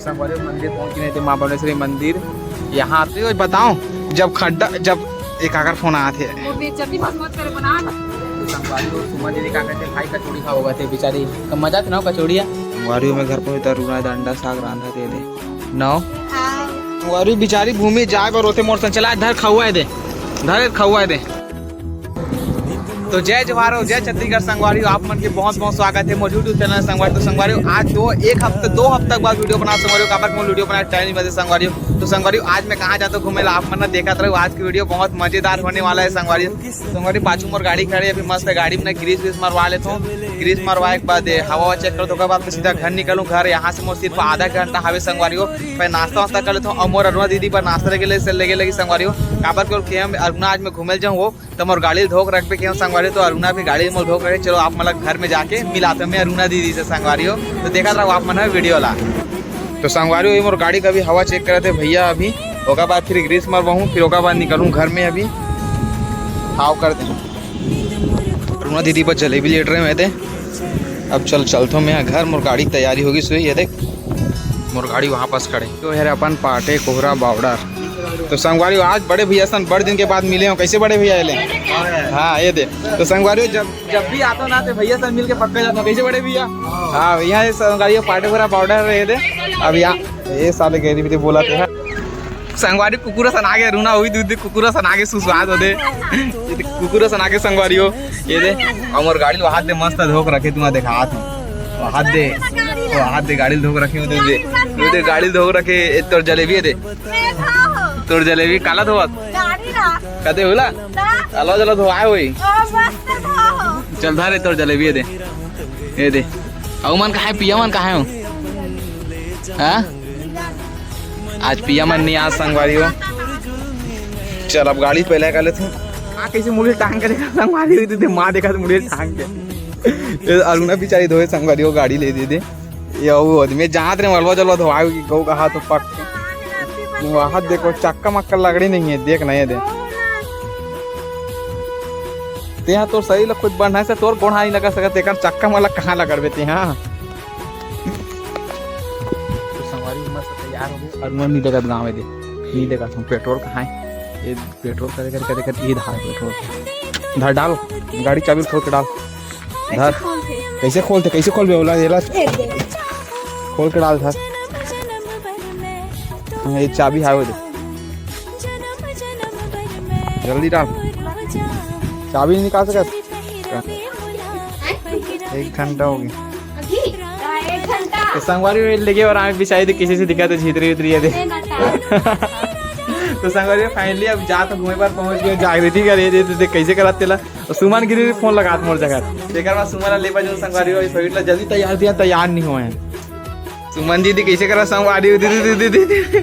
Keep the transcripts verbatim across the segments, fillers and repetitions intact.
संगवारी मंदिर पहुंच गए थे, माँ भुवनेश्वरी मंदिर। यहाँ आते हुए बताओ, जब खड्डा, जब एक आकर फोन आया थे। वो बेइज्जती मत, मत करे, बना ना। संगवारी हो, सुमन दीदी का कहते भाई कचौड़ी खाओ गए थे बेचारी, तो मजा तो ना हो कचौड़िया। संगवारी हो, मैं घर पहुंचता रूना डंडा साग रांधा दे दे। नौ। हाँ। संगवारी बिचारी भूमि जाए बर होते मोर संग चला धर खौआ दे, धर खौआ दे। तो जय जोहार हो, जय छत्तीसगढ़ संगवारी हो, आप मन के बहुत बहुत स्वागत है मोर YouTube चैनल संगवारी। तो संगवारी हो, आज दो, एक हफ्ते, दो हफ्ते के बाद वीडियो बना संगवारी हो, काबर मोर वीडियो बनाए टाइम नहीं मिलते संगवारी हो। तो संगवारी हो, आज मैं कहाँ जाता हूँ घूमे ला, आप मन ना देखत रहो, आज की वीडियो बहुत मजेदार होने वाला है संगवारी हो। संगवारी हो, पाछू मोर गाड़ी खड़े, अभी मस्त गाड़ी में ग्रीस व्रीस मरवा लेता हूँ। ग्रीस मरवाए के बाद ये हवा हवा चेक कर, ओकर बाद मैं सीधा घर निकलूँ। घर यहाँ से मोर सिर्फ आधा घंटा हवे संगवारी हो, मैं नाश्ता वास्ता कर लेता हूँ और मोर अरुणा दीदी पर नाश्ता लेके ले, लेके लगी संगवारी हो। काबर के हम अरुणा आज मैं घूमे जाऊँ हो, तो मोर गाड़ी ल धोक रखबे के संगवारी हो, तो अरुणा भी गाड़ी मोर धोक रखे। चलो आप मतलब घर में जाके मिलाते मैं अरुणा दीदी से संगवारी हो, तो देखा रहो आप मन वीडियो ला। तो संगवारी हो, ये मोर गाड़ी का भी हवा चेक करते भैया अभी, ओकर बाद फिर ग्रीस मरवाहूँ, फिर ओकर बाद निकलूँ घर में अभी। हाव कर दे। अरुणा दीदी पर जलेबी लेट रहे मैं दे। अब चल, चलथो मैं घर, मोर गाड़ी की तैयारी होगी सुई, ये देख मोर गाड़ी वहाँ पास खड़े। तो यार अपन पाटे कोहरा बावड़र। तो संगवारी आज बड़े भैया सन बड़े दिन के बाद मिले हो, कैसे बड़े भैया एले? हाँ ये दे। तो संगवारी जब, जब भी आता ना तो भैया सन मिल के पक्का जाता हूँ, कैसे बड़े भैया? हाँ भैया, ये संगवारी पाटे कोहरा बावड़र रहे दे। अब यहाँ ये साले गरीब बोला थे। संगवारी कुकुर सन आगे, रूना हुई दूध दे, कुकुर सन आगे सुसुआत होते। ये दे, कुकुर सन आगे संगवारी हो, ये दे। हमर गाड़ी लो हाथ दे मस्त धोक रखे, तुम देखा हाथ में। वो हाथ दे, वो हाथ दे, गाड़ी धोक रखे, वो दे, वो दे, गाड़ी धोक रखे, ए, तोर जलेबी है दे। तोर जलेबी काला धोवत? कदे होला? अलवा जला धोआए होई। चल धर, ए, तोर जलेबी है दे। ये दे। अउ मन कहाँ है, पिया मन कहाँ है हो? हाँ? आज पिया मन नहीं, आज संगवारी हो। चल, अब गाड़ी पहले कर लेते हैं। हाँ, कैसे मुड़े टांग के देखा संगवारी हुई, तो माँ देखा तो मुड़े टांग के। ये अरुणा बेचारी धोए संगवारी हो, गाड़ी ले दे दे। ये वो आदमी जात रे मलवा जलवा धोआए की गौ कहा तो पक। वहाँ देखो, चक्का मक्का लगड़ी नहीं है, देख नहीं है दे। ते यहाँ तो सही लग, खुद बढ़ना है से तोर गोड़ हाथ नहीं लगा सकत, तेकर चक्का मला कहाँ लगड़बे ते यहाँ? तो संगवारी मस्त तैयार हो गए। और मैं नहीं देखत गाँव में दे, नहीं देखत हूँ पेट्रोल कहाँ है। ये पेट्रोल करे, करे, करे, करे, ये धार पेट्रोल। धर डाल, गाड़ी चाबी खोल के डाल। धर। कैसे खोलते, कैसे खोलबे ओला, एला? खोल के डाल धर। हाँ, ये चाबी हावे दे। जल्दी डाल। चाबी नहीं निकाल सकत। एक घंटा हो गया। अभी? हाँ, एक घंटा। तो संगवारी में लेके और आए बिछाई दे, किसी से दिखा तो झीतरी उतरी है दे। तो संगवारी finally अब जा तो घूमे पर पहुंच गए, जागृति का रे दे, दे, दे कैसे करत तेला। और सुमन गिरी भी फोन लगात मोर जगह। तेकर बाद सुमन ले बजे संगवारी हो, थोड़ी ला जल्दी तैयार दिया, तैयार नहीं हुए हैं। सुमन दीदी कैसे करा संगवारी हो, दीदी, दीदी, दीदी।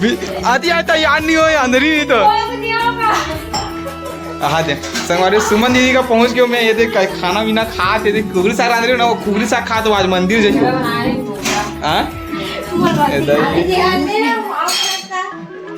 भी-, आती आता यार नहीं हो, अंदर ही नहीं तो। आहा दे, संगवारी सुमन दीदी का पहुंच गयो मैं, ये देख खाना पीना खात, ये देख कुगरी साग रांध रही हो ना, वो कुगरी साग खात आज मंदिर जैसे। हाँ? ये देख।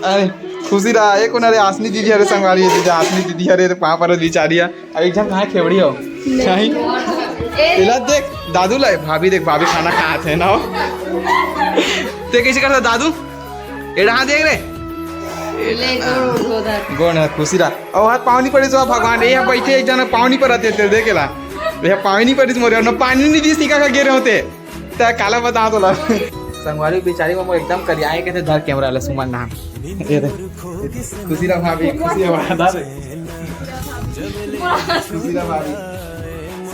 अरे खुशी रहा, एक कोन अरे आसनी दीदी, अरे संगवारी ये दीदी, आसनी दीदी, अरे तो पाँव पर बिचारी है। अब एक झन कहाँ खेबड़ी हो? नहीं। एला देख, दादू ला, भाभी देख, भाभी खाना खात है ना हो। ते कैसे करता दादू? एड़ा हाँ देख रे। ले, गोड़ उठो उधर। गोड़ है, खुशी रहा। और हाथ पाँव नहीं पड़ी तो भगवान, ये बैठे एक जना पाँव नहीं पड़ते थे, देखेला। ये पाँव नहीं पड़ी मोरे, ना पानी नहीं दी, सीखा का गिरे होते। त काला बता तोला। संगवारी बेचारी वो एकदम करियाए के थे धर कैमरा ले सुमन नाम। ये दे। खुशी रहा भाभी, खुशी रहा भाभी। खुशी रहा भाभी।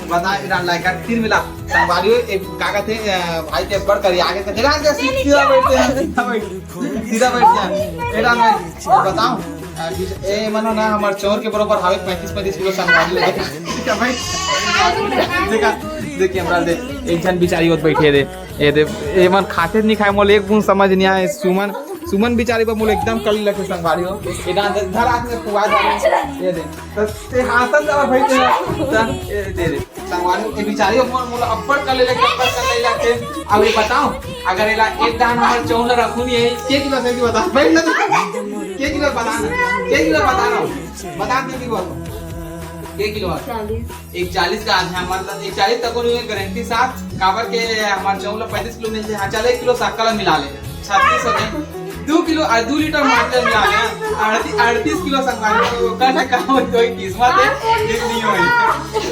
बता इधर लाइक फिर मिला। संगवारी एक का कहते हैं, अ, भाई के बड़ करिया के थे। इधर के सीधा बैठते हैं, सीधा बैठ। सीधा बैठ जा। इधर मैं बताऊं। आ, बीच-, ए, मनो ना, हमार चोर के बरोबर हावे, पैंतीस पैंतीस किलो संगवारी ले। ठीक है भाई? देखा, देख कैमरा दे, एक झन बिचारी होत बैठे दे। ये दे, ये मन खाते नहीं खाए, मोल एक बूंद समझ नहीं आए। सुमन, सुमन बिचारी पर मोल एकदम कड़ी लगे संगवारी हो। ये ना, धर हाथ में खुआ जा। ये दे, तो ते हासन जा भाई, ते, ते, ये दे दे। संगवारी, ए बिचारी मोर, मोला अब्बड़ कर ले, अब्बड़ कर ले लगथे। अब ये बताओ, अगर एला एक दान हमर चौल रखू नहीं है, के किलो सही बता? भाई ना तो, के किलो बता ना? के किलो बता ना? बता दे किलो। के किलो आथे? चालीस। एक चालीस का आथे, मतलब एक चालीस तक कोई गारंटी साथ, काबर के हमार चाउर ला पैंतीस किलो मिलथे। हाँ, चल एक किलो शक्कर ला मिला ले, छत्तीस हो गए। दो किलो और दो लीटर मार के मिला ले, अड़तीस, अड़तीस किलो संग मार के, तो कम से कम हो तो किस्मत है, ये नहीं होई।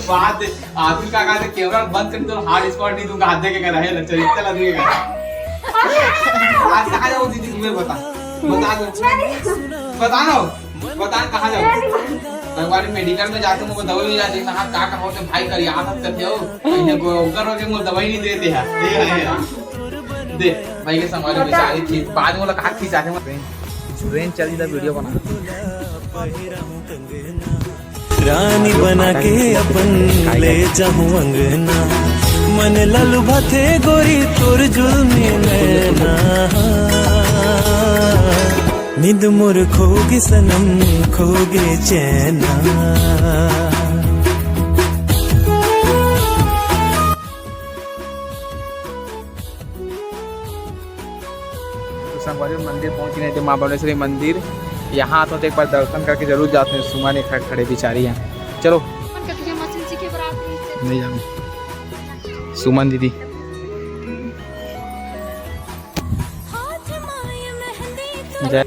बात है, आदमी का कहते कैमरा बंद कर दो, हॉट स्पॉट नहीं दूंगा, हाथ दे के करा है, चल इतना ला दूंगा। आज कहाँ जाओ दीदी, तुम्हें बता, बता दो, बता ना। पता नहीं कहाँ जाओ। संगवारी मेडिकल में जाते, मुझे दवाई ले जाते, कहाँ का का होते भाई, कर याद हद करते हो। इन्हें गो-, ओकर हो के मुझे दवाई नहीं देते हैं। ये है यार। दे, भाई के संगवारी बेचारी थी, बाद में मुलाकात थी जाते मत। ट्रेन चली था वीडियो बना। रानी बना के अपन ले जाहूं अंगना, मन ललुभाथे गोरी तोर जुल्मी नैना। नींद मोर खोगे सनम, खोगे चैना। तो संगवारी हो, मंदिर पहुंच गए थे, माँ भुवनेश्वरी मंदिर। यहाँ तो एक बार दर्शन करके जरूर जाते हैं। सुमन एक खड़े बिचारी हैं। चलो। नहीं जाना। सुमन दीदी। जय।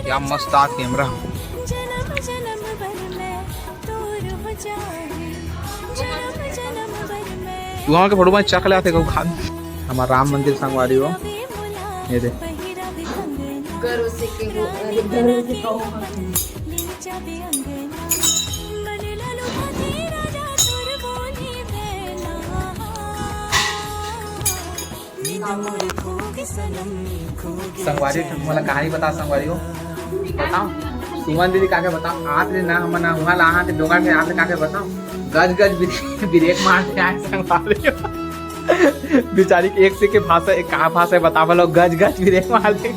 क्या मस्त आ कैमरा। तुहां के फोटो में चख ले आथे, खान। हमारा राम मंदिर संगवारी हो, ये दे। संगवारी हो, तुमला कहानी बता संगवारी हो, बताओ। सुमन दीदी काके बताओ, आत ले ना हमन वहाँ ला आते डोंगा के आते काके बताओ, गज गज बिरे-, ब्रेक मार के आए संगवारी हो। बिचारी के एक से के भाषा, एक कहा भाषा है बता बोलो, गज गज ब्रेक मार के।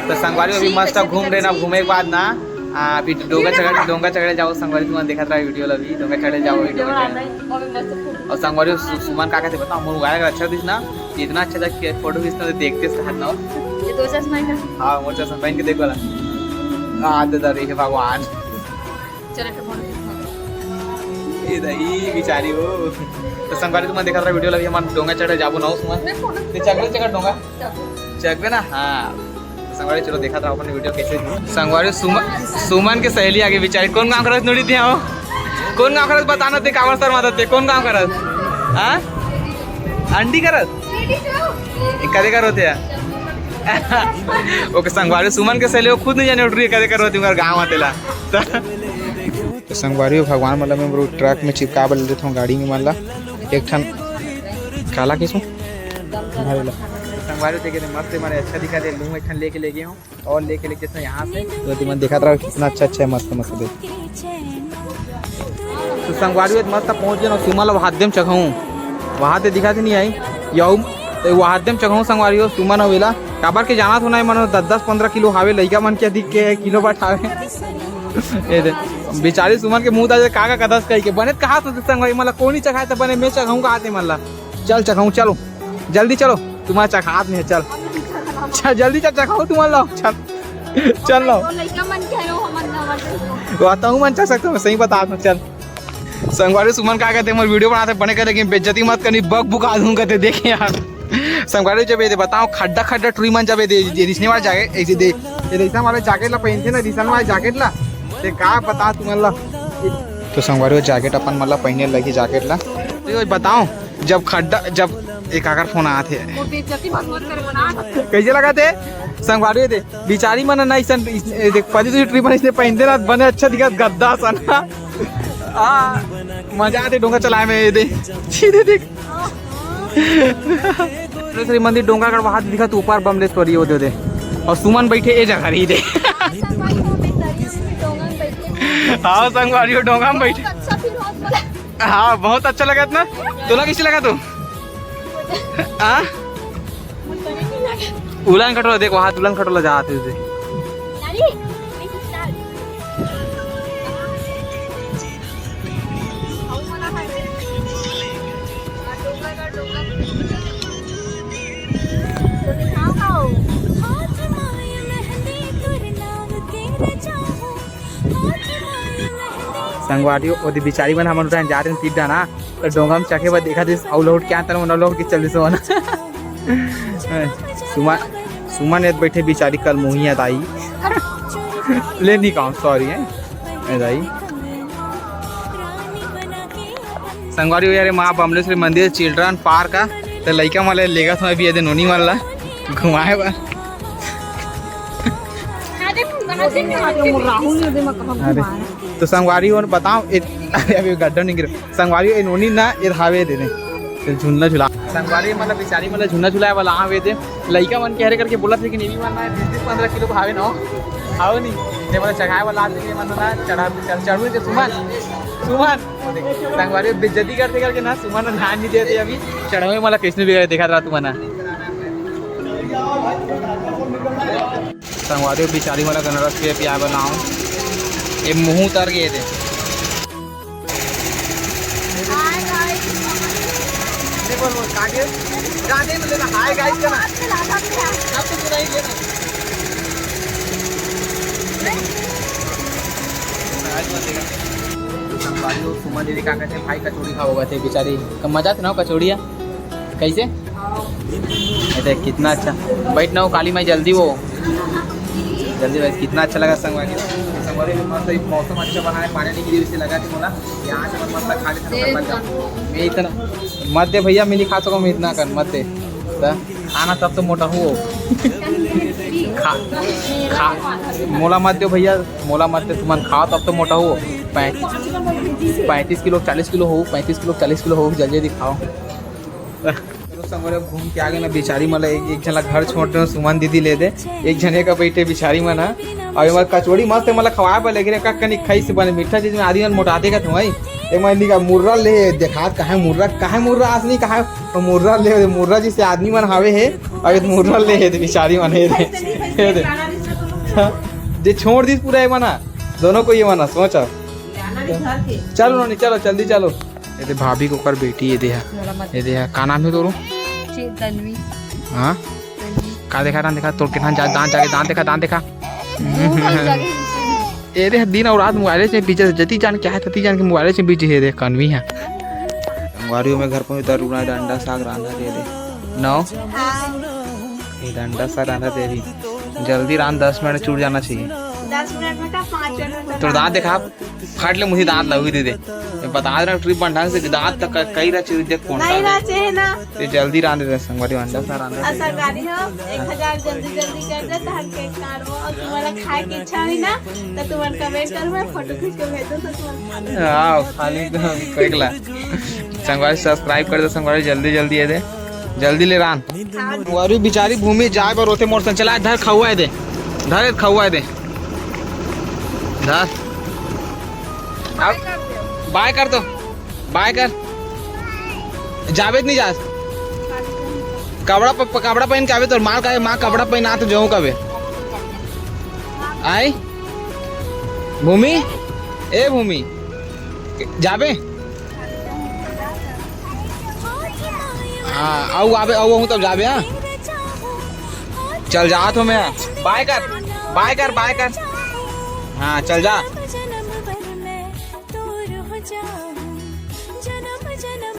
तो संगवारी अभी मस्त घूम रहे ना, घूमे के बाद ना, आ, अभी डोंगा चढ़े, डोंगा चढ़े जाओ संगवारी, तुमन देखत रहा वीडियो ला भी, डोंगा चढ़े जाओ वीडियो में। और संगवारी सु-, सुमन का कहते बताओ, मोर मोबाइल अगर अच्छा दिस ना, इतना अच्छा था कि फोटो खींचना तो देखते से हटना हो। ये दो चश्मा है ना? हाँ, मोर चश्मा पहन के देखो ना। हाँ, दे दे रे भगवान। चलो, एक ठो फोटो खींचना। ये दही बिचारी हो। तो संगवारी तुमन देखत रहा वीडियो ला भी, हमन डोंगा चढ़े जाबो ना सुमन। मैं फोटो ते चढ़बे, चढ़ डोंगा। चढ़बे ना? हाँ। संगवारी, चलो देखत रहो अपन वीडियो कैसे। संगवारी, सुमन, सुमन के सहेली आगे बिचारी। कौन गांव करत नुड़ी थे हो? कौन गांव करत बताना ते, कावर सर माता ते, कौन गांव करत? हाँ? अंडी करत? कदे करत है? ओके संगवारी, सुमन के सहेली वो खुद नहीं जाने उठ रही है, कदे करत है गांव आतेला। तो संगवारी हो, भगवान मतलब मैं ट्रक में चिपका बल देता हूँ गाड़ी में, मान ला एक ठन काला किसू भरे ला। संगवारी हो, देखे थे मस्त है, मारे अच्छा दिखा दे, लूँ एक ठन लेके ले गए हूँ और लेके लेके इतना यहाँ से तो तुमन दिखात रहा कितना अच्छा अच्छा है, मस्त मस्त दे। तो संगवारी हो, मस्त पहुँच गए ना, सुमन ला वहाँ देम चघाऊँ, वहाँ ते दिखा नहीं आई, यहू तो वहाँ देम चघाऊँ संगवारी हो, सुमन अवेला काबर के जाना तो नहीं, मनो दस दस पन्द्रह किलो हावे, लइका मन के अधिक के किलो बट हावे। ये दे, बिचारी सुमन के मुंह दाजे का का कदस कही के बने कहा तो संग भाई, मला कोनी चखाए त बने मैं चखाऊं कहा ते मला। चल चखाऊं, चलो जल्दी चलो, तुम्हारा चखात नहीं है, चल। चल जल्दी चल चखाओ तुम्हारा लो, चल। चल लो। तो लइका मन के हो, मन ना मन। तो आता हूं मन चख सकता हूं, सही बता दूं, चल। संगवारी सुमन का कहते मोर वीडियो बनाते बने करे, लेकिन बेइज्जती मत करनी, बक बुका दूं कहते, देखे यार। संगवारी जब ये दे बताओ खड्डा खड्डा टुरी मन जब ये दे, ये रिसने वाला जैकेट, ये दे, ये रिसने वाला जैकेट ला पहनते ना, रिसन वाला जैकेट ला, ते का बता तुमन ला। तो संगवारी वो जैकेट अपन मन ला पहने लगी जैकेट ला। तो ये बताओ जब खड्डा, जब एक आकर फोन आया थे। वो बेइज्जती मत मत करे बना। कैसे लगा थे? संगवारी दे, बिचारी मन ना इसन, इस-, ये देख पहली दूसरी टुरी मन इसने पहनते ना बने अच्छा दिखा गद्दा सा ना। आ, मजा आते डोंगा चलाए में ये दे। सीधे देख। श्री मंदिर डोंगरगढ़ वहां दिखा तू ऊपर बमलेश्वरी वो दे दे। और सुमन बैठे ए जगह रही दे। हाँ संगवारी हो डोंगा में बैठे। अच्छा फील होत मला। हाँ बहुत अच्छा लगा ना। तोला कैसे लगा तू? हाँ? उलन खटोला देख वहां उलन खटोला जाते थे। संगवारी, ओदे बिचारी मन हमन उठान जात रहिन तीर डाना, त डोंगा म चघे बर देखत रहिस, अउ लहुट के आत रहिन, ओला लहुट के चल दिस ओमन। सुमन, सुमन एद बइठे बिचारी कल मुहिया दाई। ले नी कहूँ, सॉरी, हैं? ए दाई। संगवारी हो यार, माँ बमलेश्वरी मंदिर, चिल्ड्रन पार्क आ, त लइका मन ल लेगत हवं अभी एदे नोनी मन ल घुमाए बर। अरे, तो संगवारी हो बताओ, ए, अरे अभी गड्ढा नहीं गिरे। संगवारी हो, ए नोनी ना, ए हावे दे दे। फिर झूलना झूला। संगवारी मतलब बिचारी मतलब झूलना झुलाए वाला हावे दे। लइका मन के हरे करके बोलत हे कि नीवी मन ना बीस बीस पन्द्रह किलो भावे ना हो। हावे नहीं। ते मतलब चढ़ाए वाला आदमी मन ना चढ़ा, चढ़, चढ़ू के सुमन, सुमन। संगवारी बेइज्जती करते करके ना सुमन ध्यान नहीं देते अभी। चढ़ावे वाला कैसे भी देखा रहा तुमन। संगवारी बिचारी मन ला गनरस के पियाए बर लाऊं। ए मुंह उतर गे दे। Hi guys. नहीं बोल, बोल, काटे। राधे में लेना, हाय गाइस का ना। आप तो सुनाई दे ना। आज मत देगा। संगवारी हो, सुमन दीदी का कहते हैं, भाई कचौड़ी खाओगा थे बेचारी। मजा तो ना हो कचौड़िया। कैसे? ए देख, कितना अच्छा। बैठ ना हो, काली माई, जल्दी हो। जल्दी बैठ, कितना अच्छा लगा संगवारी। संगवारी, मस्त एक मौसम अच्छा बना है, पानी नहीं गिरी, इसे लगा के बोला, यहाँ से मस्त खा के खत्म कर जाओ। मैं इतना मत दे भैया, मैं नहीं खा सकूँ, मैं इतना कर, मत दे। त खाना तब तो मोटा हो। खा, खा, मोला मत दो भैया, मोला मत दे, तुमन खाओ तब तो मोटा हो। पैं-, पैंतीस किलो, चालीस किलो हो, पैंतीस किलो, चालीस किलो हो, जल्दी जल्दी खाओ। चलो संगवारी, अब घूम के आ गे ना, बिचारी मन ला एक, एक झन ला घर छोड़ दे, सुमन दीदी ले दे, एक झन एका बइठे बिचारी मन ह। अउ एमन कचौड़ी मस्त हे, मोला खवाए बर लेगे रे, का कनी खाई से बने मीठा चीज में आदमी मन मोटाथे का तुम्हारी। एक मन निका मुर्रा ले, देखा काहे मुर्रा, काहे मुर्रा आसनी, काहे मुर्रा ले, मुर्रा जइसे आदमी मन हावे हे, अउ एक मुर्रा ले हे, बिचारी मन हे दे, हे दे। जे छोड़ दिस पूरा ये मना, दोनों को ये मना, सोच अब। चलो नोनी, चलो, जल्दी चलो। ये दे भाभी के ओकर बेटी, ये दे हा। ये दे हा, का नाम हे तोरो? ची-, तन्वी। हाँ? तन्वी। का देखा, दांत देखा, तोर के दांत जा-, दांत जाके, दांत देखा, दांत देखा। मुंह बन जाके। ये दे हा, दिन अउ रात मोबाइले से busy, जति जान के आहे, तति जान के मोबाइले से busy हे, ये दे, कन्वी हा। संगवारी हो, मैं घर पहुंच दरुना डंडा साग रांधा दे दे। नौ? हाँ। ये डंडा साग रांधा दे रही। जल्दी रांध, दस मिनट छूट जाना चाहिए। दस मिनट में का, पाँच मिनट में तो दांत देखा, फाट ले मुझे दांत लगी दे दे। मैं बता रहा हूँ, ट्रिप बन ढंग से दांत तक कई रचे, देख कौन नहीं सा है। रचे है ना। ते जल्दी रांध दे संगवारी, अंडा सा रांध दे। ऐसा गाड़ी हो, एक हजार जल्दी जल्दी कर दे, तो हम केक काटबो और तुम्हारा खाए की इच्छा हुई ना, तो तुम्हारा कमेंट कर, मैं फोटो खींच के भेज दूँ, तो तुम्हारा खा लो। हाँ, खाली तो केक ला। संगवारी सब्सक्राइब कर दे संगवारी, जल्दी जल्दी ये दे, जल्दी ले रांध। हाँ। अरे बिचारी भूमि जाए बर होथे मोर संग। चला, धर खउआ दे, धर खउआ दे, धर। अब बाय कर दो, बाय कर। जाबे त नहीं जास। कपड़ा प-, कपड़ा पहन के आबे, तोर माल काहे, माँ कपड़ा पहन आ तो जाऊँ कबे। आई भूमि, ए भूमि, जाबे। हाँ, आऊ आबे, आऊ, आऊ तब जाबे, हाँ। चल जात हो मैं। बाय कर, बाय कर, बाय कर। हाँ, चल जा।